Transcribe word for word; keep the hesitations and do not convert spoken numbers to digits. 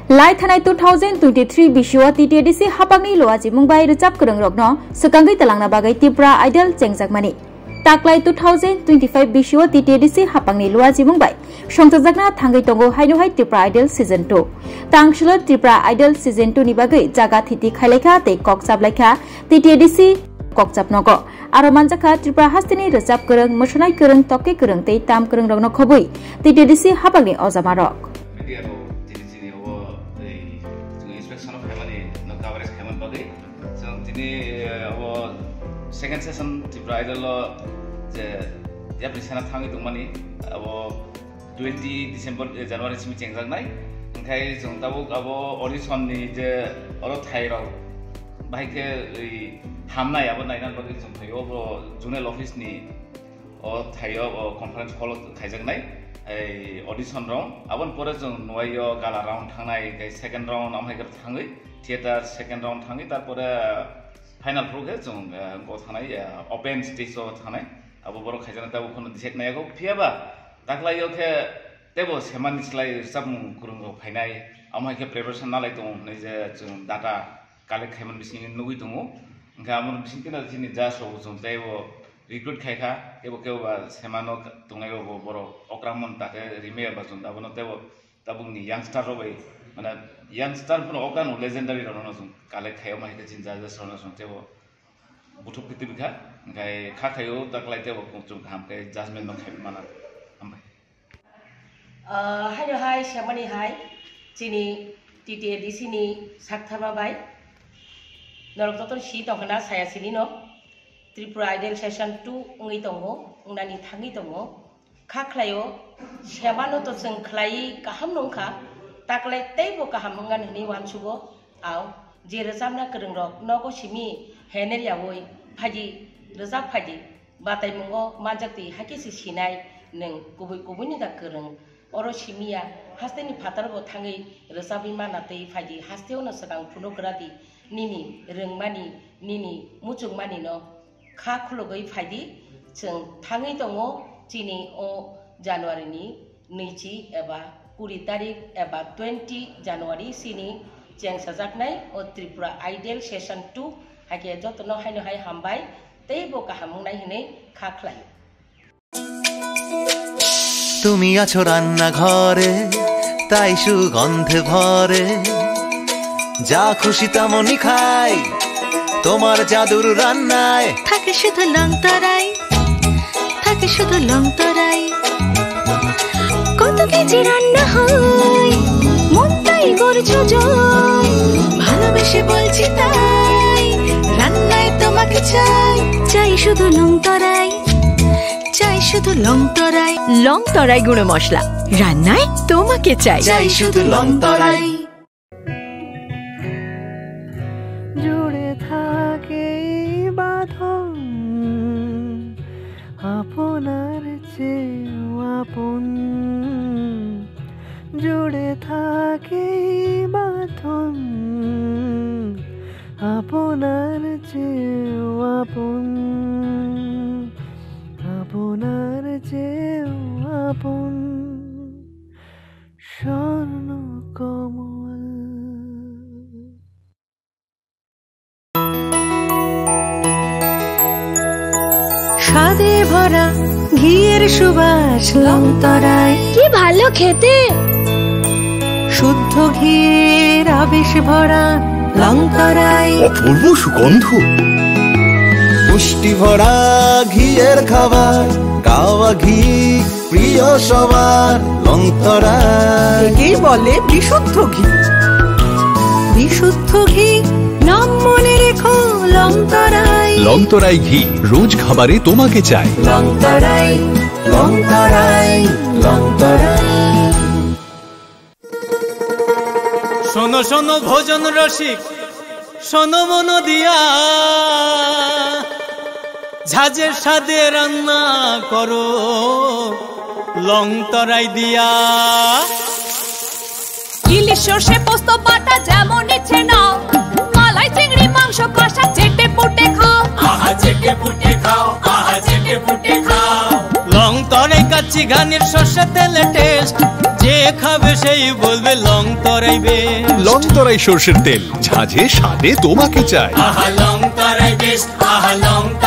Lai thanai two thousand twenty-three bisio T T A D C hapangni luachimung bai rwchap kwrwngrokno swkangwi twlangna bagwi Tripura Idol chengjakmani. Taklai two thousand twenty-five bisio T T A D C hapangni luachimung bai songchajakna thangwi tongo haino hai Tripura Idol Season two. Tangsulo Tripura Idol Season two ni bagwi jaga thiti khailaikha tei kok chaplaikha T T A D C kokchap nogo. Aro manjakha Tripura hasteni rwchap kwrwng, mwswnai kwrwng, tokki kwrwng tei tam kwrwngrokno khobwi T T A D C hapangni ojamarok. Media rok chini chini obo tei chwng inspection o phaimani no coverage khaimani bagwi chwng tini, eh, obo second session Tripura Idol o je yapri sana thangwi tongmani abo twenty December, eh, January simi chengjaknai. Hwnkhe chwng tabuk abo audition ni je oro thairok bahai khe oi hamnai abo naina bagwi chwng phaio obo zonal office ni o thaio o conference hall o khaijaknai ei audition rok. Aboni pore chwng nuaio gala round thangnai, hwnkhe second round amhai khe thangwi theater second round thangwi, tarpore final pro khe chwng, eh, go thangnai, eh, open stage o thangnai. Abo borok khaijaknai tabuk phano decide naiyago. Phiyaba taklaio khe teibo semani slai rwchapmung kwrwng rok phainai, amo hai khe preparation nalai tongo hwnwi je chwng data collect khaimani bisingo nugwi tongo. Hwnkhe amo bising kheno chini judge rok chwng teibo recruit khai kha, teibo kebo ba semano tongnai rok bo borok okra mon ta khe rimaya ba chwng abono teibo tabukni youngster rok bai, mane youngster phano okra no legendary rok no chwng collect khai, amo hai khe chini judge rok no chwng teibo buthuk khe tibikha, hwnkhe kha khaio taklai teibo chwng kaham khe judgment no khai mana. Hambai. Ah, haino hai semani hai chini T T A D C ni saktharma bai norok joto si tongkha na saya sini no Tripura Idol Season two wngwi tongo, wngnani thangwi tongo. Kha khlaio, semano to chwng khlaiwi kaham nungkha, taklai teibo kaham wngani hwnwi uansugo. Au, je rwchapna kwrwngrok nogo simi hener yaui phaidi, rwchap phaidi, bataimungo manjaktwi hakhe se sinai nwng kubui kubuini da kwrwng. Oro simiya, hasteni phatarbo thangwi rwchapwi mana tei phaidi, hasteo no swkang phunuk radi, nini rwngmani, nini muchungmani no. Kha khulugwi phaidi, chwng thangwi tongo chini o January ni nwichi eba kuri tarik eba twenty January sini chengsajaknai o Tripura Idol Season two, hakhe jotono haino hai hambai tei bo kaham wngnai hwnwi kha khlai. তুমি আছো রান্নাঘরে, তাই সুগন্ধে ভরে। যা খুশি তেমনই খাই, তোমার জাদুর রান্নায়। থাকে শুধু লংতরাই, থাকে শুধু লংতরাই। কত কেজি রান্না হয়, মনটাই গড়ছ জয়। ভালোবেসে বলছি তাই, রান্নায় তোমাকে চাই, চাই শুধু লংতরাই। চাই শুধু লংতরাই। লংতরাই গুঁড়ো মশলা, রান্নায় তোমাকে চাই। চাই শুধু লংতরাই। জুড়ে থাকে এই বাঁধন, আপনার চেয়েও আপন। জুড়ে থাকে এই বাঁধন, আপনার চেয়েও আপন, আপনার চেয়েও আপন। স্বর্ণ কমল। স্বাদে ভরা ঘিয়ের সুবাস লংতরাই। কি ভালো খেতে! শুদ্ধ ঘিয়ের আবেশ ভরা লংতরাই। অপূর্ব সুগন্ধ। পুষ্টি ভরা ঘিয়ের খাবার, কাওয়া ঘি প্রিয় সবার লংতরাই। একেই বলে বিশুদ্ধ ঘি। বিশুদ্ধ ঘি, নাম মনে রেখো লংতরাই। লংতরাই ঘি, রোজ খাবারে তোমাকে চাই। লংতরাই, লংতরাই, লংতরাই। শোনো শোনো ভোজন রসিক, শোনো মন দিয়া, ঝাঁঝের স্বাদে রান্না করো লং তরাই দিয়া। ইলিশ সর্ষে পোস্ত বাটা যেমন ইচ্ছে নাও, মালাই চিংড়ি মাংস কষা চেটে পুটে খাও। আহা চেটে পুটে খাও, আহা চেটে পুটে খাও। লং তরাই কাচ্চি ঘানির সর্ষে তেলে টেস্ট, যে খাবে সেই বলবে লং তরাই বেশ। লং তরাই সর্ষের তেল, ঝাঁঝে স্বাদে তোমাকে চাই। আহা লং তরাই বেশ, আহা লং